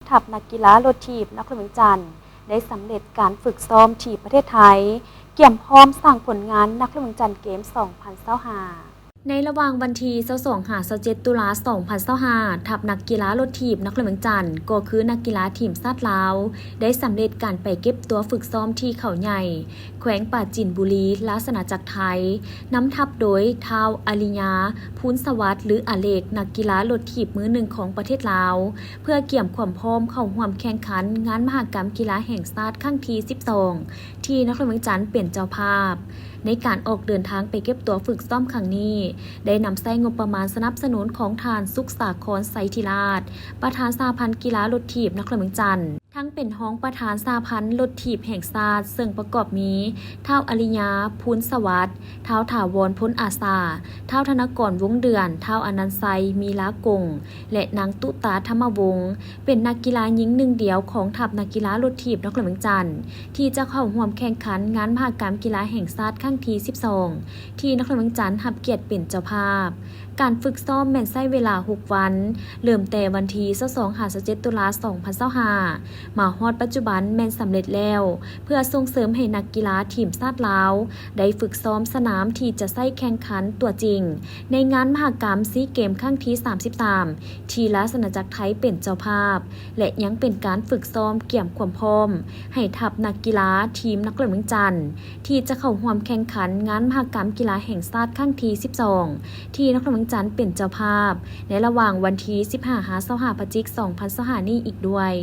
ທັບນັກກິລາລົດຖີບນະຄອນຫຼວງວຽງຈັນ ໄດ້ສຳເລັດການຝຶກຊ້ອມທີ່ປະເທດໄທ, ກຽມພ້ອມສ້າງຜົນງານນະຄອນຫຼວງວຽງຈັນເກມສອງພັນຊາວຫ້າ. ໃນລະຫວ່າງວັນທີຊາວສອງຫາຊາວເຈັດຕຸລາສອງພັນຊາວຫ້າ, ທັບນັກກິລາລົດຖີບນະຄອນຫຼວງວຽງຈັນ ກໍຄືນັກກິລາທີມຊາດລາວ ໄດ້ສຳເລັດການໄປເກັບຕົວຝຶກຊ້ອມທີ່ເຂົາໃຫຍ່ ແຂວງປາຈີນບູລີ ລາຊະອານາຈັກໄທ, ນຳທັບໂດຍທ້າວອາລິຍາ ພູນສະຫວັດ ຫຼື ອາເລັກ, ນັກກິລາລົດຖີບມືໜຶ່ງຂອງປະເທດລາວ, ເພື່ອກຽມຄວາມພ້ອມເຂົ້າຮ່ວມແຂ່ງຂັນງານມະຫະກຳກິລາແຫ່ງຊາດຄັ້ງທີສິບສອງ ທີ່ນະຄອນຫຼວງວຽງຈັນເປັນເຈົ້າພາບ. ໃນການອອກເດີນທາງໄປເກັບຕົວຝຶກຊ້ອມຄັ້ງນີ້, ໄດ້ນຳໃຊ້ງົບປະມານສະໜັບສະໜູນຂອງທ່ານ ສຸກສາຄອນ ໄຊທິລາດ, ປະທານສະຫະພັນກິລາລົດຖີບນະຄອນຫຼວງວຽງຈັນ, ທັງເປັນຮອງປະທານສະຫະພັນລົດຖີບແຫ່ງຊາດ, ເຊິ່ງປະກອບມີ ທ້າວອາລິຍາ ພູນສະຫວັດ, ທ້າວຖາວອນ ພົນອາສາ, ທ້າວທະນາກອນ ວົງເດືອນ, ທ້າວອະນັນໄຊ ມີລາກົງ ແລະ ນາງຕຸຕາ ທຳມະວົງ, ເປັນນັກກິລາຍິງໜຶ່ງດຽວຂອງທັບນັກກິລາລົດຖີບນະຄອນຫຼວງວຽງຈັນ ທີ່ຈະເຂົ້າຮ່ວມແຂ່ງຂັນງານມະຫະກຳກິລາແຫ່ງຊາດຄັ້ງທີສິບສອງ ທີ່ນະຄອນຫຼວງວຽງຈັນຮັບກຽດເປັນເຈົ້າພາບ. ການຝຶກຊ້ອມແມ່ນໃຊ້ເວລາຫົກວັນ, ເລີ່ມແຕ່ວັນທີຊາວສອງຫາຊາວເຈັດຕຸລາສອງພັນຊາວຫ້າ ມາຮອດປັດຈຸບັນແມ່ນສຳເລັດແລ້ວ, ເພື່ອສົ່ງເສີມໃຫ້ນັກກິລາທີມຊາດລາວ ໄດ້ຝຶກຊ້ອມສະໜາມທີ່ຈະໃຊ້ແຂ່ງຂັນຕົວຈິງ ໃນງານມະຫະກຳຊີເກມຄັ້ງທີສາມສິບສາມ ທີ່ລາຊະອານາຈັກໄທເປັນເຈົ້າພາບ ແລະ ຍັງເປັນການຝຶກຊ້ອມກຽມຄວາມພ້ອມໃຫ້ທັບນັກກິລາທີມນະຄອນຫຼວງວຽງຈັນ ທີ່ຈະເຂົ້າຮ່ວມແຂ່ງຂັນງານມະຫະກຳກິລາແຫ່ງຊາດຄັ້ງທີສິບສອງ ທີ່ນະຄອນຫຼວງວຽງຈັນເປັນເຈົ້າພາບ ໃນລະຫວ່າງວັນທີສິບຫ້າຫາຊາວຫ້າພະຈິກສອງພັນຊາວຫ້ານີ້ອີກດ້ວຍ.